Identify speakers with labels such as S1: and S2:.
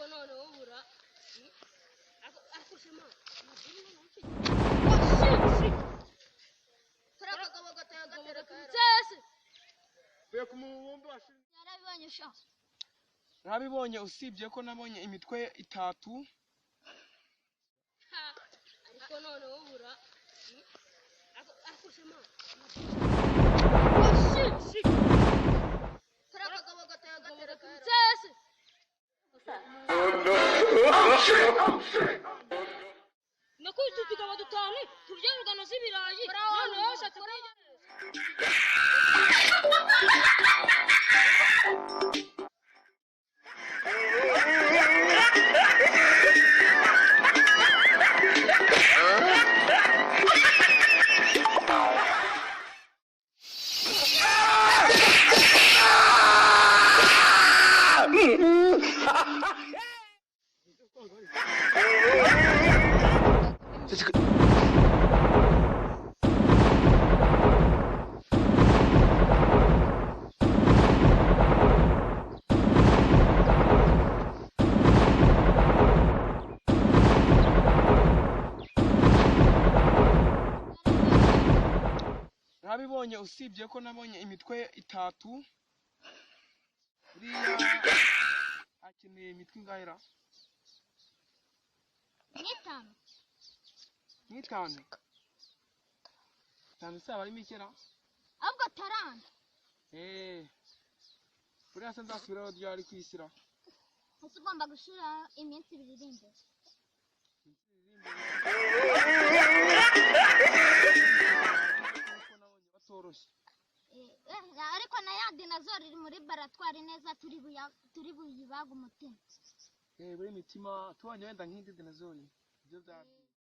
S1: Ariko noneho ubura akushema.
S2: Nabibonye usibye ko nabonye imitwe itatu.
S1: Ariko noneho ubura akushema. Nakubise utugabo dutanu turya urugano z'ibirayi none wowe ushatse kurya.
S2: Nabibonye usibye ko nabonye imitwe itatu. Buriya akeneye imitwe ingahera?
S3: Nk'itanu.
S2: Nk'itanu? Itanu se aba ari mikera?
S3: Ahubwo taranta.
S2: Buriya se nzasubiraho ryari kwishyira?
S3: Ese ugomba gushyira iminsi ibiri iri imbere. Ariko na ya dinozoro iri muri baratwari neza turi buyibaga umutima.
S2: Buri mitima tubonye wenda nk'indi dinozoro ibyo byaba.